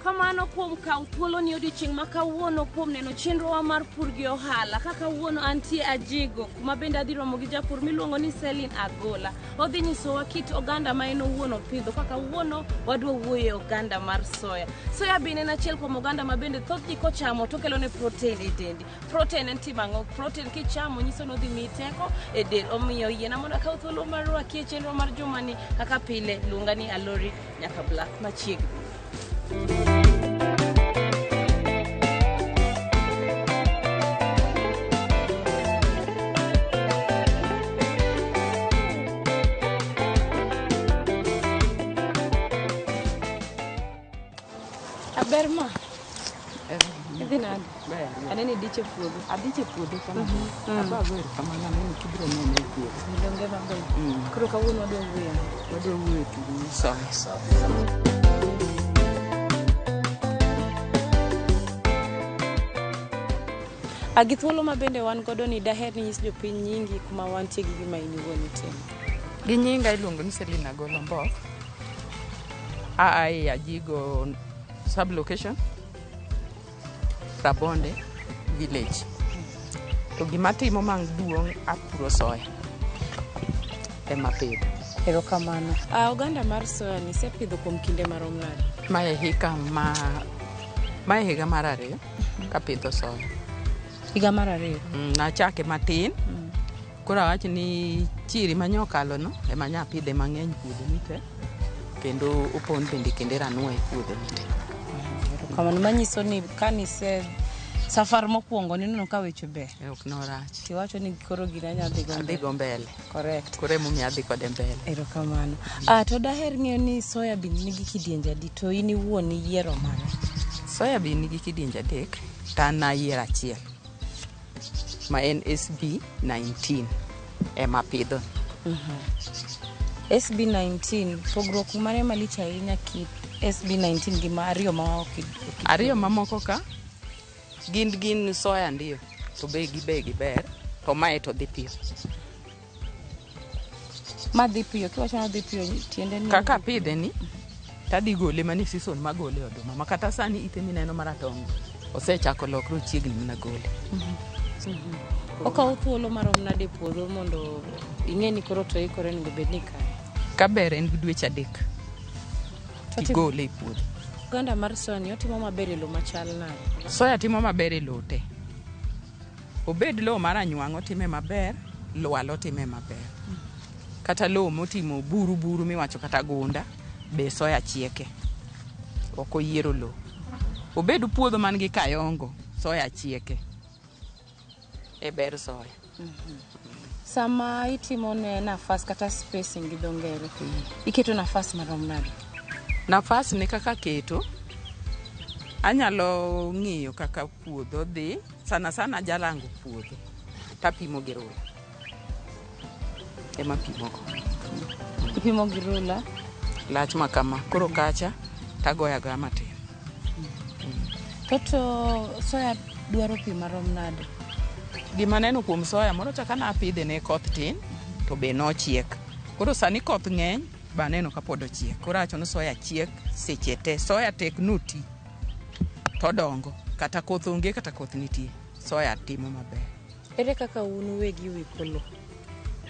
Erokamano kuom kawo thuoloni odiochieng' ma kawuono kuom neno chenrowa mar pur gi ohala. Ka kawuono antie Ajigo kuma bende adhi romo gi japur miluongo ni Celine Agola. Odhi nyisowa kit oganda ma en owuon opidho. Ka kawuono wadwa wuoyo e oganda mar soya. Soya bean en achiel kuom oganda ma bende thoth ji kochamo to kelone protein e dendi. Protein en timo ang'o? Protein kichamo nyiso ni odhi miyi teko e del. Omiyo yiena mondo akaw thuolo mar rwaki e chenro mar jumani kaka pile luonga ni Alori nyaka Black machiegni. Aber ma. Idhi nade? Aneno idich e puodho. Adich e puodho kama. Aba go erokamano aneno kibiro nene e puodho. Donge maber. Koro kawuono wadwa wuoyo. Wadwa wuoyo e tij soya. A gi thuolo ma bende wan godo ni daher ni nyis jopiny nyingi kuma wantie gi gima in iwuon itimo. Gi nyinga iluongo ni Selina Golo Mbok. Aa e Ajigo sub location, Rabonde village. To gima atimo maduong' apuro soya ema apidho. Erokamano. Oganda mar soya ni isepidho kuom kinde marom nade? Mae hika ma mae higa mar ariyo kapidho soya. Higa mar ariyo. Nachake matin. Koro awach ni chiri manyokalo no ema nya pidhe mang'eny puodho ni te kendo opon bende kendo eranuoye puodho ni te. Erokamano. Manyiso ni kanise safar mokwongo nineno ka weche ber. Ok norach. Tiwacho ni koro gini anya dhi go Adhi mbele. go mbele. Correct. Koro emomiyo adhi kode mbele. Erokamano. To daher ng'eyo ni soya bean nigi kidienje adi to in iwuon iyiero mane? Soya bean nigi kidienje adek to an nayiero achiel ma en SB19 ema apidho. SB19 pogruok mane malich ahinya kit SB19 gi ma ariyo ma ok Ariyo mamoko ka gin soya ndiyo to be gibe giber to mae to dhi piyo. Ma dhi piyo kiwacho ni dhi piyo tiende ni Kaka apidhe ni tadhi gole mana e season magole oduma ma kata sani ite mineno maratong' osechako lokre ochiegni mana gole. Okawo thuolo marom nade e puodho mondo ing'e ni koro to ikore onego bed ni ikaye? Kaber en gi dweche adek tigole e puodho. Oganda mar soya ni otimo maber e lowo machal nade? Soya timo maber e lowo te. Obed lowo mar anywang' otime maber, lwala otime maber. Kata lowo motimo buru buru miwacho kata gunda be soya chieke. Ok oyiero lowo. Obed puodho man gi kayongo, soya chieke. E ber soya. Sama itimo ne nafas kata spacing gi dho ngere, iketo nafas marom nade? Nafas ni kaka keto, anyalo ng'iyo kaka puodho dhi, sana sana ajarango puodho tapimo gi rula. Ema apimogo. Ipimo gi rula? Lach ma kama, koro kacha tagoyo agoya matin. To soya dwaro pi marom nade? Gima aneno kuom soya moro cha kane apidhe ne koth tin to be nochiek. Koro sani koth ng'eny be aneno ka pod ochiek. Koro awacho ni soya chiek seche te. Soya tek noti todongo kata koth onge kata koth nitie. Soya timo maber. Ere kaka un uwegi uiko lowo?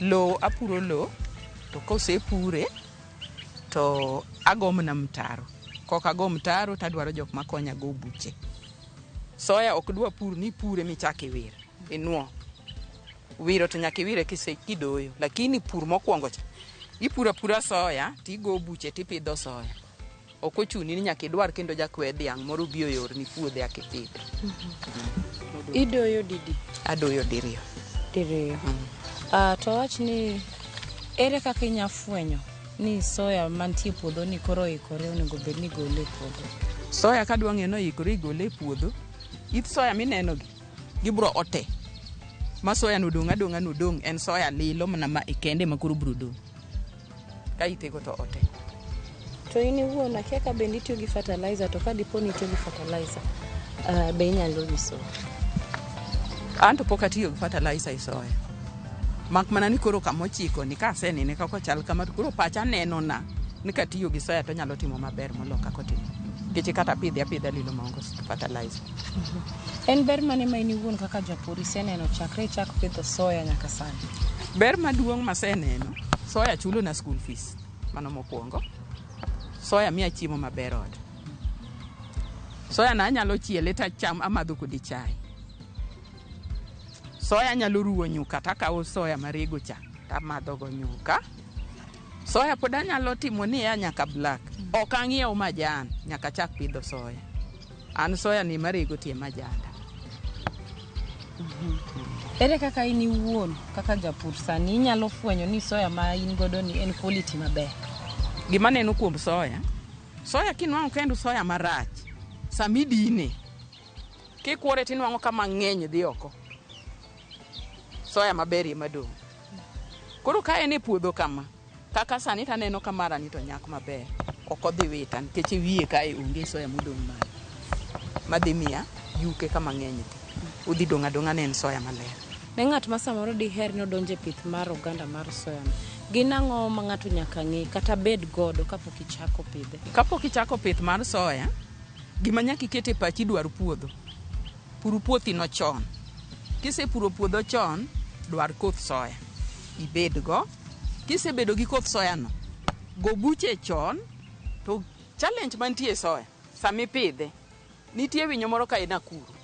Lowo apuro lowo to kosepure to ago mana mtaro. Kok ago mtaro tadwaro jok makonya go buche. Soya ok dwa pur ni ipure michak iwir. Inuo. Wiro to nyaka iwire kidoyo. Lakini pur mokwongo cha, ipuro apura soya tigo buche tipidho soya. Ok ochuni ni nyaka idwar kendo jakwe dhiang' moro obi oyorni puodho eka ipidhe. Idoyo didi? Adoyo diriyo. Diriyo. To wach ni ere kaka inya fwenyo ni soya mantie e puodho ni koro oikore onego bed ni igole e puodho? Soya kadwa ng'eyo ni oikore igole e puodho, it soya mineno gi gibro ote. Ma soya no odong' adong'a nodong' en soya lilo mana ma kende ma koro bro dong'. Ka itego to ote. To in iwuon akia ka bende itiyo gi fertilizer to ka dipo ni itiyo gi fertilizer be inyalo nyisowa? An to pok atiyo gi fertilizer e soya. Mak mana ni koro kama ochiko ni kasenene kaka ochal kama to koro pacha neno na Ni katiyo gi soya to nyalo timo maber molo kaka otimo. Nikech kata pidhe apidha lilo maonge fertilizer. En ber mane ma in iwuon kaka japur iseneno chakre ichak pidho soya nyaka sani? Ber maduong' maseneno, soya chulo na school fees. Mano mokwongo. Soya miya chiemo maber ot. Soya na anyalo chiele tacham amadho kode chai. Soya anyalo ruwo nyuka takawo soya marego cha tamadho go nyuka. Soya pod anyalo timo niya nyaka black. Ok ang'iew majan nyaka chak pidho soya. An soya ni marego tie majanda. Ere kaka in iwuon kaka japur sani inyalo fwenyo ni soya ma in godo ni en quality maber? Gima neno kuom soya, soya kinwang'o kendo soya marach, samidine, kikwore tinwang'o ka mang'eny dhi oko. Soya maber ema dong'. Koro ka en e puodho kama, kaka sani taneno ka mara ni to nyak maber. Ok odhi wita nikech e wiye kae onge soya modong' malo. Madhi miya yuke kama ng'eny dhi. Odhi dong' adong'a ne en soya maler. Ne ng'at ma samoro diher ni odonjo e pith mar oganda mar soya ni, gin ang'o ma ng'ato nyaka ng'e kata bed godo kapok ichako pidhe? Kapok ichako pith mar soya, gima nyaka iket e pachi dwar puodho. Pur puothi no chon. Kisepuro puodho chon, dwar koth soya. Ibed go. Kisebedo gi koth soya no, go buche chon. To challenge mantie e soya, samipidhe, nitie winyo moro ka e Nakuru.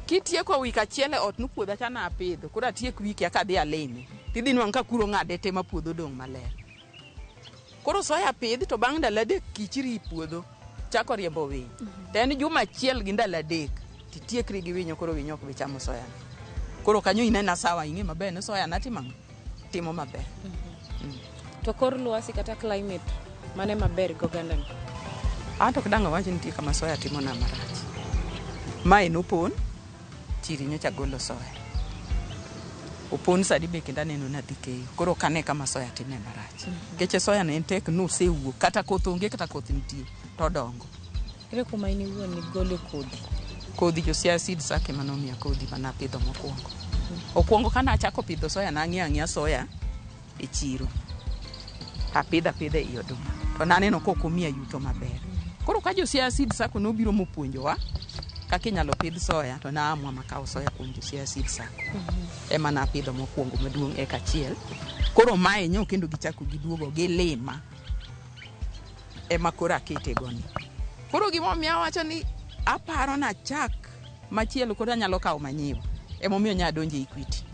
Kitieko wik achiel e ot nu puodho cha napidho, koro atiek wiki aka adhi alime. Tidhi nwang'o ka kuro ong'ade te ma puodho odong' maler. Koro soya pidh to bang' ndalo adek kichiri puodho chako riembo winy. To en juma achiel gi ndalo adek titiekri gi winyo koro winyo ok bi chamo soya no. Koro kanyo inena sawa ing'e maber ni soya na timo ang'o? Timo maber. To kor lwasi kata climate mane maber gi oganda ni? An to ok dang' awach ni nitie kama soya timo na marach. Mae nopon, chiri nyocha golo soya. Opon sani be kendo aneno ni adhi keyo. Koro ok ane kama soya time marach. Nikech soya no en tek nosewuok kata koth onge kata koth nitie to odongo. Ere kuma in iwuon igole kodhi? Kodhi jo Siaya Seed Sacco ema nomiya kodhi mane apidho mokwongo. Okwongo kane achako pidho soya nang'iewo ang'iewa soya e chiro. Apidho apidha ei oduma. To naneno ka ok omiya yuto maber. Koro ka jo Siaya Seed Sacco nobiro mopuonjowa kaka inyalo pidh soya to naamua makawo soya kuom jo Siaya Seed Sacco. Ema napidho mokwongo maduong' eka achiel. Koro mae nyo kendo gichako giduogo gilima. Ema koro akete go ni. Koro gimomiyo awacho ni aparo nachak machielo koro anyalo kawo manyiwa. Emomiyo nya adonjo e Equity.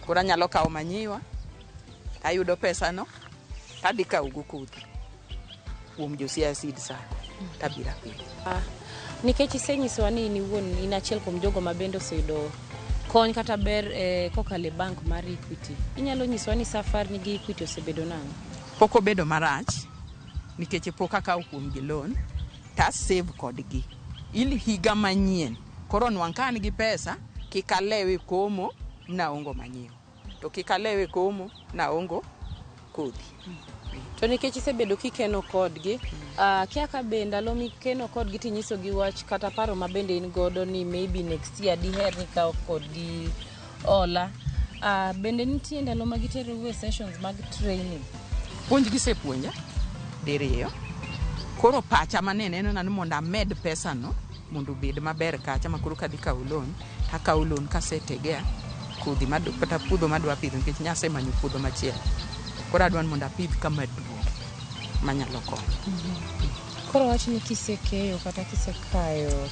Koro anyalo kawo manyiwa, tayudo pesa no, tadhi kawo go kodhi kuom jo Siaya Seed Sacco tabiro apidho. Nikech isenyisowa ni in iwuon in achiel kuom jogo ma bende oseyudo kony kata ber kokalo e bank mar Equity. Inyalo nyisowa ni safar ni gi Equity osebedo nang'o? Pok obedo marach nikech pok akawo kuom gi loan to save kodgi. Il higa manyien koro nwang' ka an gi pesa kik alew e komo naongo manyiwa. To kik alew e komo naongo kodhi. To nikech isebedo kikeno kodgi, kia ka be ndalo mikeno kodgi tinyisogi wach kata paro ma bende in godo ni maybe next year diher ni ikaw kodgi hola. Bende nitie ndalo ma giterou e sessions mag training? Puonj gisepuonja diriyo. Koro pacha mane neno na ni mondo amed pesa no mondo obed maber kacha ma koro kadhi kawo loan takawo loan kasetegea kodhi kata puodho madwa pidho nikech nyasemanyo puodho machielo. Koro adwa ni mondo apidh kama duong' manyalo konyo. Koro wach ni kisekeyo kata kisekayo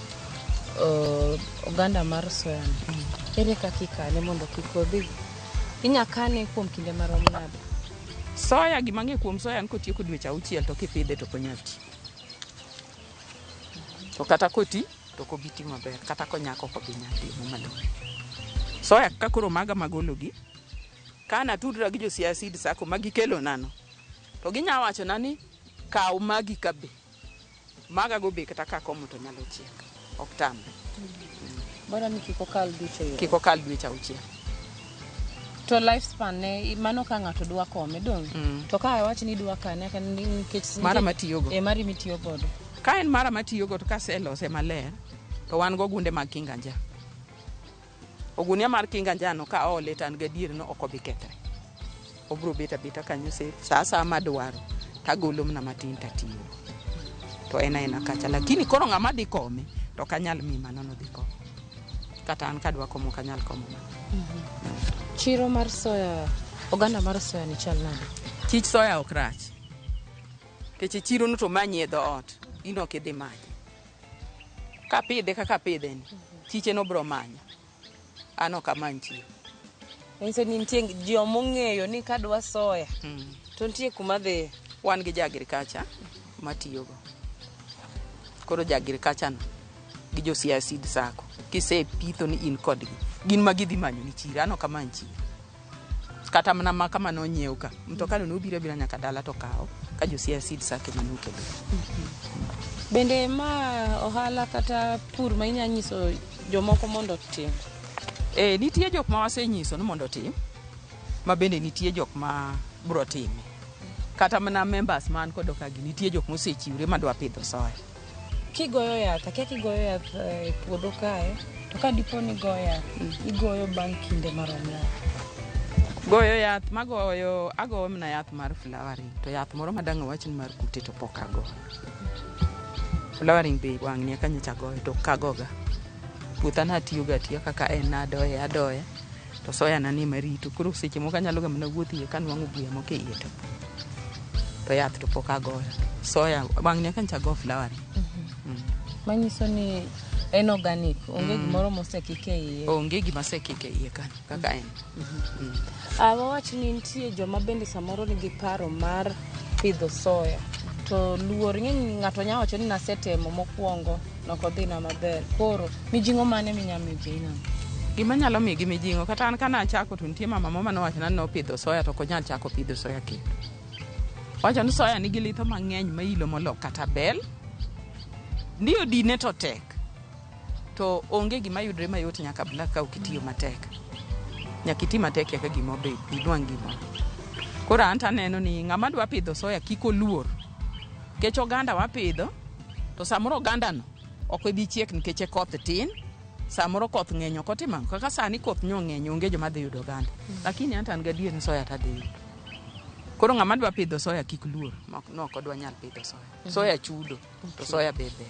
oganda mar soya ni, ere kaka ikane mondo kik odhi? Inya kane kuom kinde marom nade? Soya gima ang'eyo kuom soya en kotieko dweche auchiel to kipidhe to ok onyal ti. To kata koti to ok obi ti maber kata konyak ok obi nyak e yo malong'o. Soya ka koro maga magologi, ka natudra gi jo Siaya Seed Sacco ma gikelona no, to ginya wachona ni kaw magi ka be. Maga go be kata kakomo to nyalo chiek. Ok tamre. Bora ni kik okal dweche Kik okal dweche auchiel. To lifespan ne mano ka ng'ato dwa kome dong'. To ka awach ni idwa kane ka nikech Mara matiyogo. E mari mitiyo godo. Ka en mara matiyogo to kaselose maler to wan gogunde mag kinga njaa. Ogunia mar kinga njaa no ka aole to an gadier ni ok obi kethre. Obiro bet abeta kanyo safe. Sa asaya madwaro tagolo mana matin tatiyo. To en aena kacha. Lakini koro ng'ama dhi kome to ok anyal miyi mano nodhi komo. Kata an kadwa komo ok anyal komo mano. Chiro mar soya, oganda mar soya ni chal nade? Chich soya ok rach. Nikech e chiro no to manyi e dhoot, in ok idhi manye. Kapidhe kaka apidhe ni, chiche no bro manya. An ok amany chiro. Manyiso ni nitie jomong'eyo ni kadwa soya to nitie kuma dhiye. Wan gi ja agriculture matiyogo. Koro ja agriculture no gi jo Siaya Seed Sacco kisepitho ni in kodgi, gin ma gidhi manyo ni chiro, an ok amany chiro. Kata mana ma kama nonyiew ka, mtoka no nobiro abira nyaka dala to kawo ka jo Siaya Seed Sacco ema nokelo. Bende ma ohala kata pur ma inya nyiso jomoko mondo otim? E, nitie jok ma wasenyiso ni mondo otim, ma bende nitie jok ma bro time. Kata mana members man kodo ka gi nitie jok mosechiwre madwa pidho soya. Kigoyo yath, akia kigoyo yath e puodho kae, to ka dipo ni igoyo yath, igoyo bang' kinde marom nade? Goyo yath magoyo, agoyo mana yath mar flowering, to yath moro madang' awach ni mar kute to pok agoyo. Flowering be wang' ni eka nyocha agoyo to ok agoga. Puotha natiyoga atiya kaka en nadoye adoya to soya na ni ema rito. Koro seche moko anyalo ga mana wuotho iye kanwang'o buya moko e iye to yath to pok agoyo. Soya wang' ni eka nyocha ago flowering. Manyiso ni en organic, onge gimoro mosekik e iye. Onge gima asekiko e iye kanyo kaka en. Wawach ni nitie joma bende samoro nigi paro mar pidho soya to luor ing'e ni ng'ato nya wacho ni nasetemo mokwongo nokodhina maber koro mijing'o mane minya miyo ji aina no? Gima nyalo miyogi mijing'o kata an kana achako to nitie mama moro manowachona ni nopidho soya to ok onyal chako pidho soya kendo. Owacho ni soya nigi litho mang'eny mailo molo kata bel. Ndiyo dine to tek. To onge gima yudre mayot nyaka bila ka ok itiyo matek. Nyaka iti matek eka gima obed, inwang' gimoro. Koro an to aneno ni ng'ama dwa pidho soya kik oluor. Nikech oganda wapidho, to samoro oganda no ok bi chiek nikech koth tin, samoro koth ng'eny ok otimo ang'o. Kaka sani koth nyo ng'eny onge joma dhi yudo oganda. Lakini anto an gadier ni soya tadhi yudo. Koro ng'ama dwa pidho soya kik luor, no ok odwa nyal pidho soya. Soya chudo, to soya be ber.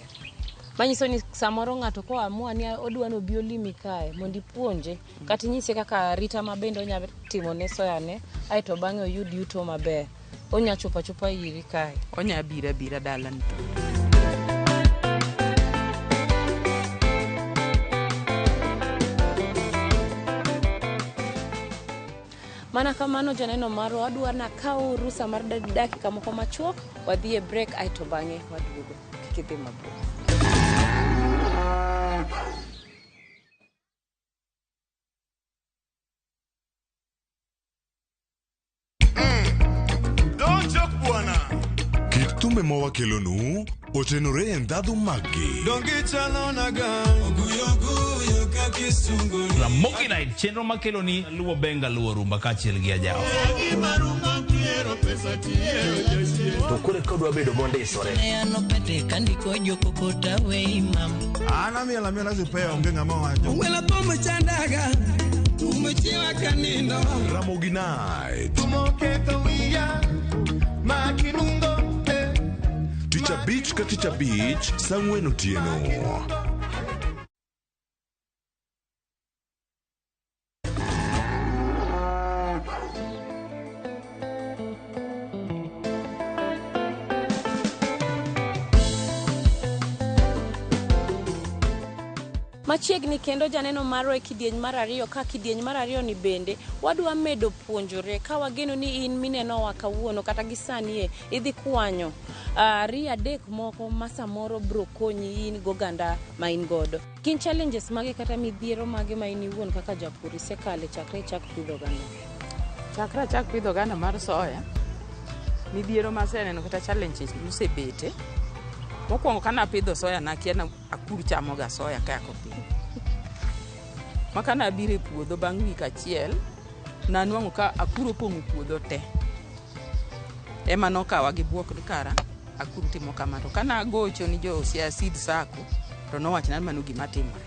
Manyiso ni samoro ng'ato koamua ni odwa ni obi olimi kae mondo ipuonje kata inyise kaka arita ma bende onya timo ne soya ne aeto bang'e oyud yuto maber. Onya chopo achopa iri kae. Onya biro abira dala ni. Mana kamano janeno marwa wadwa nakaw rusa mar dakika moko machuok wadhi e break aeto bang'e waduogo. Kik idhi mabor. Don't joke bwana. Kit thumbe ma wakelonu otenore e ndhadhu maggi. Donge chalonaga. Ramogi Night, chenro makelo ni luwo benga luwo rumba kaachiel gi ajawa. To koro ka odwa bedo mondisore. An amiel amiela sipea onge ng'ama wacho. Ramogi Night. Tich abich ka tich abich saa ang'wen otieno. Machiegni kendo janeno marwa e kidieny mar ariyo ka kidieny mar ariyo ni bende wadwa medo puonjore ka wageno ni in minenowa kawuono kata gi sani e idhi kwanyo ariyo adek moko ma samoro bro konyi in goganda ma in godo. Gin challenges mage kata midhiero mage ma in iwuon kaka japur isekale chakre ichak pidho oganda? Chakre achak pidho oganda mar soya, midhiero maseneno kata challenges mosebete. Mokwongo kana apidho soya nakia na akuru chamoga soya ka kopidh. Ma kana abiro e puodho bang' wik achiel, nanwang'o ka akuru opong'o puodho te. Ema nokawa gi buok ni kara akuru timo kama. To kana agocho ni jo Siaya Seed Sacco, to nowachona ni mano gima timore.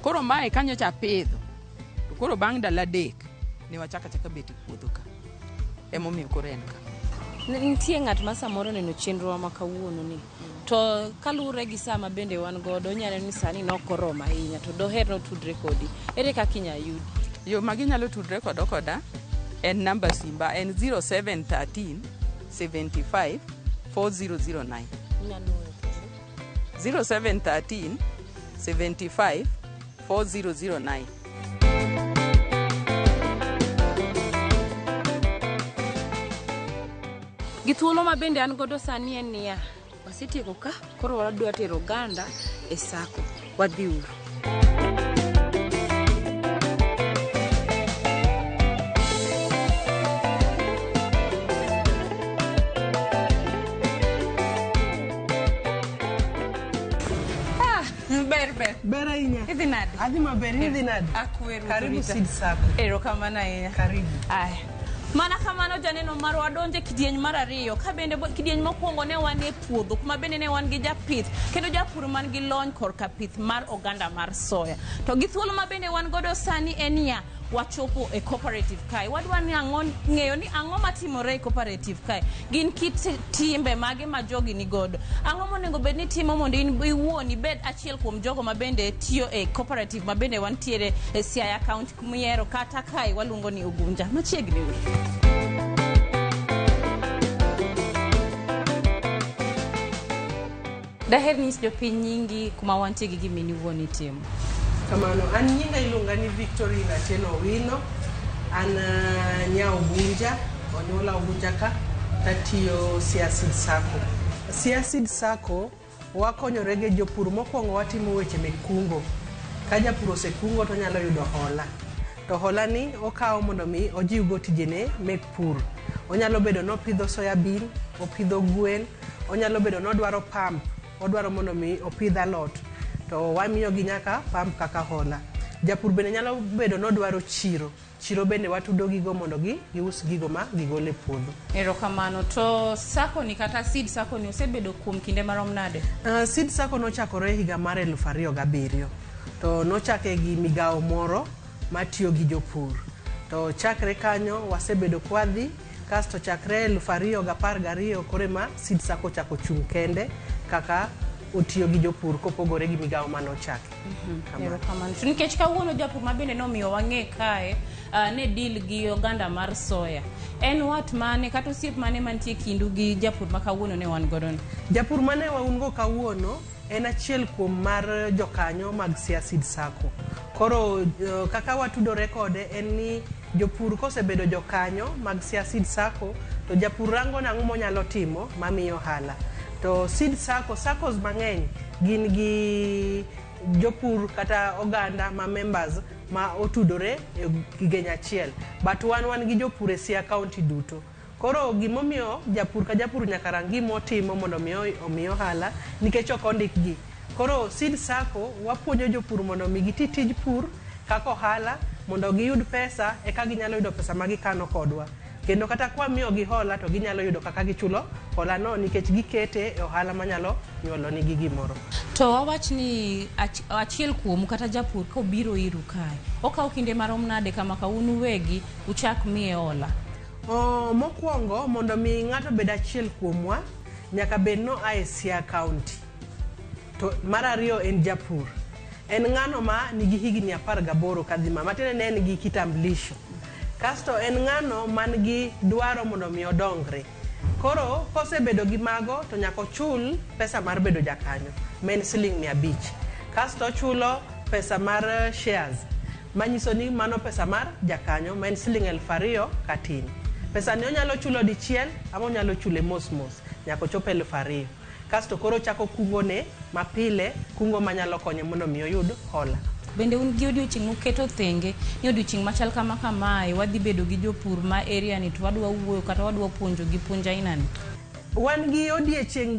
Koro mae kanyocha apidho, to koro bang' ndalo adek, ne wachako achaka bet e puodho ka. Emomiyo koro en ka. Nitie ng'at ma samoro oneno chenrowa ma kawuono ni to kaluwore gi sama bende wan godo, onyalo ni sani nok oromo ahinya to doher notudre kodi. Ere kaka inya yudi? Yo ma ginyalo tudre kodo koda en namba simba en 0713 75 4009. Inyalo 0713 75 4009. Gi thuolo ma bende an godo sani en niya, wasetieko ka, koro wadwa tero oganda e sako. Wadhi uru. Ah, ber ber. Ber ahinya. Idhi nade? Adhi maber, idhi nade? Akwe, Ruth Karibu Rita. Seed Sacco. Erokamano ahinya. Karibu. Aya. Mana kamano janeno marwa, wadonjo e kidieny mar ariyo ka bende kidieny mokwongo ne wan e puodho kuma bende ne wan gi japith kendo japur man gi lony korka pith mar oganda mar soya. To gi thuolo ma bende wan godo sani en niya, wachopo e cooperative kae. Wadwa ni ang'o ng'eyo ni ang'o matimore e cooperative kae. Gin kit timbe mage ma jogi ni godo. Ang'o monego bed ni timo mondo in iwuon ibed achiel kuom jogo ma bende tiyo e cooperative ma bende wantiere e Siaya County kumiero kata kae waluongo ni Ugunja. Machiegni uru. Daher nyis jopiny nyingi kuma wantie gi gima in iwuon itimo. Kamano, an nyinga iluonga ni Victorine Atieno Owino. An nya Ugunja, onyuola Ugunja ka, tatiyo Siaya Seed Sacco. Siaya Seed Sacco wakonyore gi jopur. Mokwongo watimo weche mek kungo. Ka japur osekungo to onyalo yudo hola. To hola ni okawo mondo mi ojiwgo tijene mek pur. Onyalo bedo nopidho soya bean, opidho gwen, onyalo bedo nodwaro pump, odwaro mondo mi opidh alot. To wamiyogi nyaka pump kaka hola. Japur bende nyalo bedo nodwaro chiro. Chiro bende watudo gigo mondo gius gigo ma gigolo e puodho. Erokamano. To sacco ni kata Seed Sacco ni osebedo kuom kinde marom nade? Seed Sacco nochakore higa mar 2007. To nochake gi migawo moro matiyo gi jopur. To chakre kanyo wasebedo kwadhi, kasto chakre 2012 koro ema Seed Sacco ochako chung' kende kaka otiyo gi jopur kopogore gi migawo manochake. Kamano. Erokamano. To nikech kawuono japur ma bende nomiyo wang'e kae ne deal gi oganda mar soya. En wat mane kata osiep mane mantie kindu gi japur ma kawuono ne wan godo ni? Japur mane waun go kawuono en achiel kuom mar jokanyo mag Siaya Seed Sacco. Koro kaka watudore kode en ni jopur kosebedo jokanyo mag Siaya Seed Sacco to japur rango nang'o monyalo timo mamiyo ohala. To Seed Sacco, SACCOs mang'eny gin gi jopur kata oganda ma members ma otudore e kigeny achiel. But wan gi jopur e Siaya County duto. Koro gimomiyo japur ka japur nyaka rang gimotimo mondo omi ohala nikech ok ondikgi. Koro Seed Sacco wapuonjo jopur mondo mi giti tij pur kaka ohala mondo giyud pesa eka ginyalo yudo pesa ma gikano kodwa. Kendo kata kwamiyogi hola to ginyalo yudo kaka gichulo hola no nikech gikete e ohala manyalo nyuolo nigi gimoro. To wawach ni achiel kuomu kata japur kobiro iru kae, okawo kinde marom nade kama ka un uwegi uchak miye hola? Mokwongo mondo mi ng'ato bed achiel kuomwa nyaka bed no a e Siaya County. To mar ariyo en japur. En ng'ano ma nigi higni 18 kadhi malo, matiende ni en gi kitambulisho. Kasto en ng'ano man gi dwaro mondo mi odongre. Koro kosebedo gi mago to nyaka ochul pesa mar bedo jakanyo ma en siling 500. Kasto ochulo pesa mar shares manyiso ni mano pesa mar jakanyo ma en siling 2000 katin. Pesa ni onyalo chulo dichiel ama onyalo chule mos mos nyaka ochop 2000. Kasto koro ochako kungo ne mapile, kungo manyalo konye mondo mi oyud hola. Bende un gi odiochieng' muketo thenge ni odiochieng' machal kama kamae wadhi bedo gi jopur ma area ni to wadwa wuoyo kata wadwa puonjo gi puonj aina ni? Wan gi odiechieng'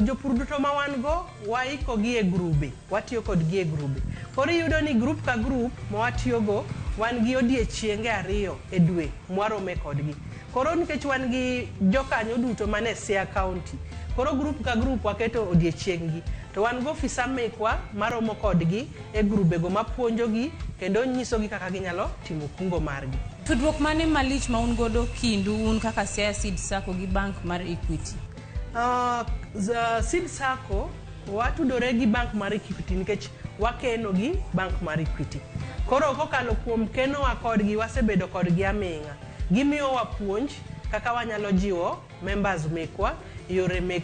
jopur duto ma wan go waiko gi e grube, watiyo kodgi e grube. Koro iyudo ni grup ka grup ma watiyogo wan gi odiechienge 2 e dwe mwarome kodgi. Koro nikech wan gi jokanyo duto mane Siaya County, koro grup ka grup waketo odiechieng' gi. To wan go ofisa mekwa maromo kodgi e grubego mapuonjogi kendo nyisogi kaka ginyalo timo kungo margi. Tudruok mane malich ma un godo kindu un kaka Siaya Seed Sacco gi bank mar Equity? Seed Sacco watudore gi bank mar Equity nikech wakeno gi bank mar Equity. Koro kokalo kuom kenowa kodgi, wasebedo kodgi aming'a. Gimiyowa puonj kaka wanyalo jiwo members mekwa, yore mek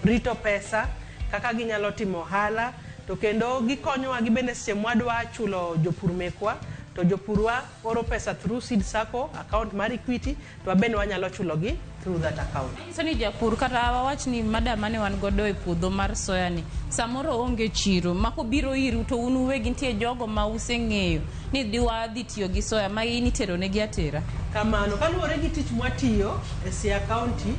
rito pesa, kaka ginyalo timo ohala, to kendo gikonyowa gi bende seche mwadwa chulo jopur mekwa, to jopurwa oro pesa through Seed Sacco account mar Equity, to wabende wanyalo chulogi through that account. Nyiso ni japur kata wawach ni madam mane wan godo e puodho mar soya ni samoro onge chiro ma kobiro iru to un uwegi nitie jogo ma useng'eyo ni diwa dhi tiyo gi soya ma in itero negi atera. Kamano, kaluwore gi tich mwatiyo e Siaya County,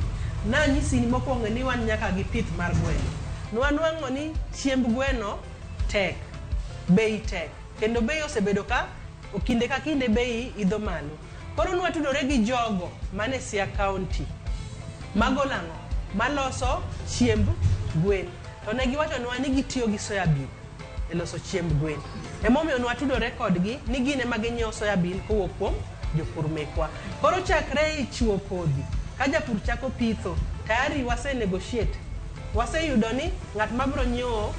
nanyisi ni mokwongo ni wan nyaka gi pith mar gweno. Nwanwang'o ni chiemb gweno tek, bei tek, kendo bei osebedo ka kinde ka kinde bei idho malo. Koro nwatudore gi jogo mane Siaya County magolo ang'o? Maloso chiemb gwen. To ne giwachonwa ni gitiyo gi soya bean e loso chiemb gwen. Emomiyo nwatudore kodgi ni gin ema ginyiewo soya bean kowuok kuom jopur mekwa. Koro chakre e chiwo kodhi, ka japur chako pitho, tayari wase negotiate. Waseyudo ni ng'at ma biro nyiewo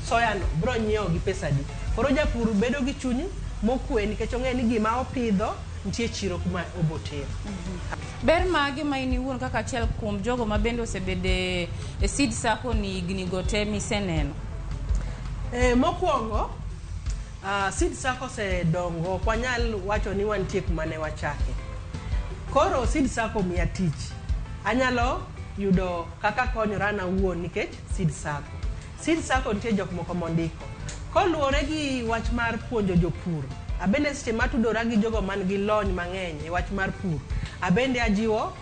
soya no biro nyiewo gi pesa adi. Koro japur bedo gi chuny mokwe nikech ong'eyo ni gima opidho nitie chiro kuma obotero. Ber mage ma in iwuon kaka achiel kuom jogo ma bende osebedo e Seed Sacco ni higni go te miseneno? Mokwongo, Seed Sacco osedongo, ok wanyal wacho ni wantie kuma ne wachake. Koro Seed Sacco miya tich. Anyalo yudo kaka konyora an awuon nikech Seed Sacco. Seed Sacco nitie jok moko mondiko. Koluwore gi wach mar puonjo jopur, abende seche matudora gi jogo man gi lony mang'eny e wach mar pur, abende ajiwo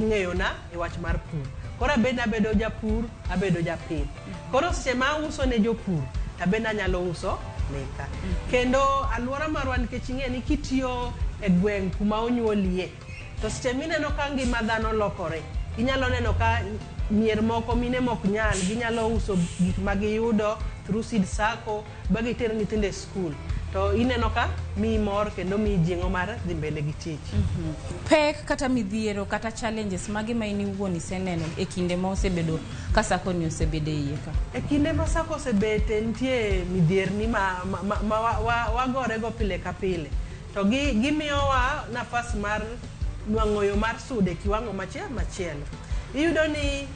ng'eyona e wach mar pur. Koro abende abedo japur, abedo japith. Koro seche ma auso ne jopur, abende anyalo uso meka. Kendo alwora marwa nikech ing'e ni kitiyo e gweng' kuma onyuolie, to seche mineno ka ngima dhano lokore, inyalo neno ka mier moko mine mok nyal, ginyalo uso gik ma giyudo through Seed Sacco ba giter nyithindo e skul. To ineno ka miyi mor kendo miyi jing'o mar dhi mbele gi tich. Pek kata midhiero kata challenges mage ma in iwuon iseneno e kinde ma osebedo ka Sacco ni osebedo e iye ka? E kinde ma Sacco osebete nitie midhierni ma wagorego pile ka pile. To gimiyowa nafas mar nwang'o yo mar sudo e kiwango machielo. Iyudo ni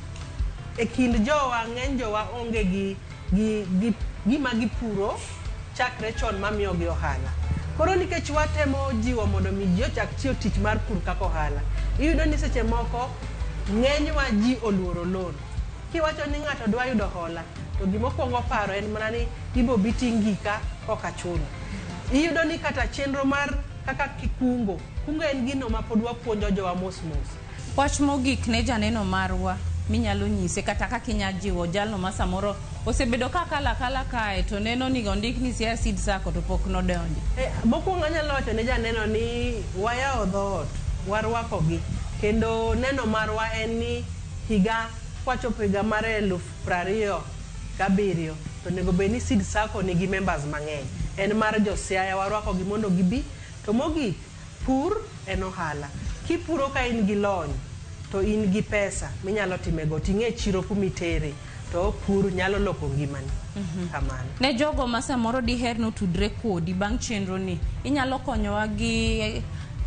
e kind jowa, ng'eny jowa onge gi gima gipuro chakre chon mamiyogi ohala. Koro nikech watemo jiwo mondo mi ji ochak tiyo tich mar pur kaka ohala, iyudo ni seche moko ng'enywa ji oluoro loan. Kiwacho ni ng'ato dwa yudo hola, to gimokwongo paro en mana ni ibo bi ting' gika kok achulo. Iyudo ni kata chenro mar kaka kikungo, kungo en gino ma pod wapuonjo jowa mos mos. Wach mogik ne janeno marwa minyalo nyise kata kaka inya jiwo jalno ma samoro osebedo ka kalo akala kae to neno ni ondik ni Siaya Seed Sacco to pok nodonjo. Mokwongo anyalo wacho ne janeno ni wayawo dhoot, warwakogi. Kendo neno marwa en ni higa kwachopo higa mar 2027 to onego bed ni Seed Sacco nigi members mang'eny. En mar jo Siaya warwakogi mondo gibi. To mogik, pur en ohala. Kipuro ka in gi lony, to in gi pesa minyalo timego, ting'e chiro kumitere, to pur nyalo loko ngimani. Kamano. Ne jogo ma samoro diher notudre kodi bang' chenro ni, inyalo konyowa gi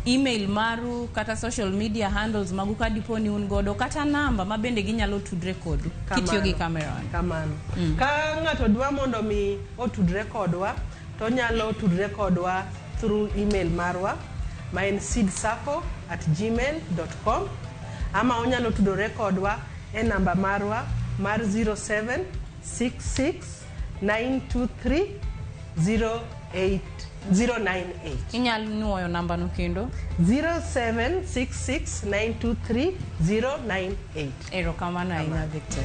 email maru kata social media handles magu ka dipo ni un godo kata namba ma bende ginyalo tudre kodu kitiyo gi camera. Kamano. Ka ng'ato dwa mondo mi otudre kodwa, to onyalo tudre kodwa through email marwa ma en seedsacco@gmail.com ama onyalo tudore kodwa e namba marwa mar 0766 923 08 098. Inyalo nuoyo namba no kendo? 0766 923 098. Erokamano ahinya, Victor.